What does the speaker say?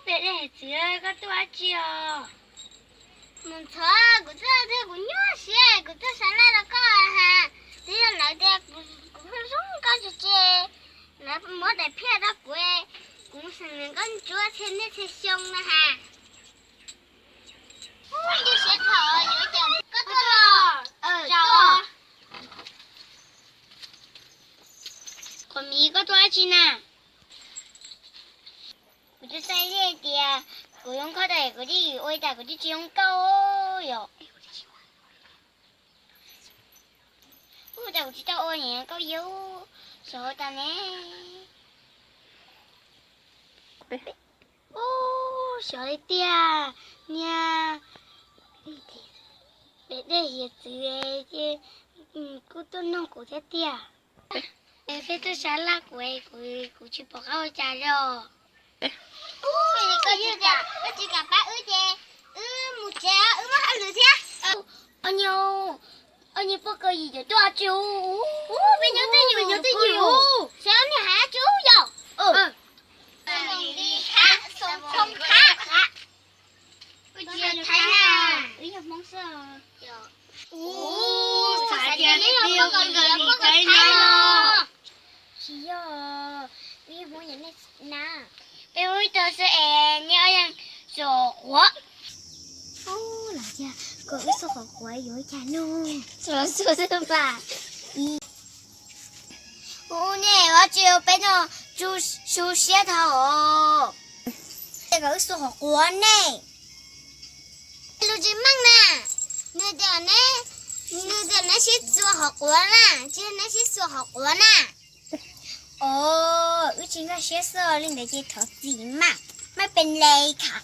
Peb dej txiv, koj tuaj dab tsi os? Mus ntxhov, kuv tuaj thiab kuv nyuaj siab, kuv tuaj sab laj rau koj has. Twb yog lawv tias kuv pheej zoo nkauj tsis tsis, lawv muab daim phiaj rau kuv, kuv xeem nkauj ntsuab txhia niaj txhia xyoo no has. Ub, nyuaj siab dhau, yuav ua cas koj tuaj los? Qhov miv, koj tuaj dab tsi na? Kuv twb xav tias kuv zoo nkauj tas kuv thiaj ua tas, kuv twb tsis zoo nkauj yom. Ua cas kuv tsis tau ua niam nkauj yau, xyov tas ne. Ub, xyov li tiag, niag pem dej hiav txwv ces kuj tuaj noog kuv thiab tiag. Peb tuaj sab laj kuv, kuv tsis pom qab ua cas li os. Koj tsis kam, koj tsis kam pab wb ces wb mus tsev, wb muaj hauj lwm thiab. Ob niag, ob niag poj koob yim cov tuaj tsis hu. Peb nyob twj ywm, nyob twj ywm. Xyov ob niag hais tsis hu yom. Li khab, xoo khab. Wb tsis yog Thaib na, wb yog Hmoob xwb. Ub, xav tias neb yog poj koob yim, poj koob Thaib no. Tsis yog, wb yog Hmoob yom nej na. Peb Hmoob ib tug xwb es neb ob leeg xuas qhov quav. Ub, los tias kom wb xuas qhov quav yuav ua cas no. Xuas xwb mas. Ub, nej ua tsis ua peb no, tu siab dhau os. Ces kom wb xuas qhov quav ne. Lus tsis meej na. Nws tias neb, nws tias neb sib xuas qhov quav na, tsis yog neb sib xuas qhov quav na. Os, wb tsis nkag siab xwb, li ntawd ces thov txim mas, maj pes le kha.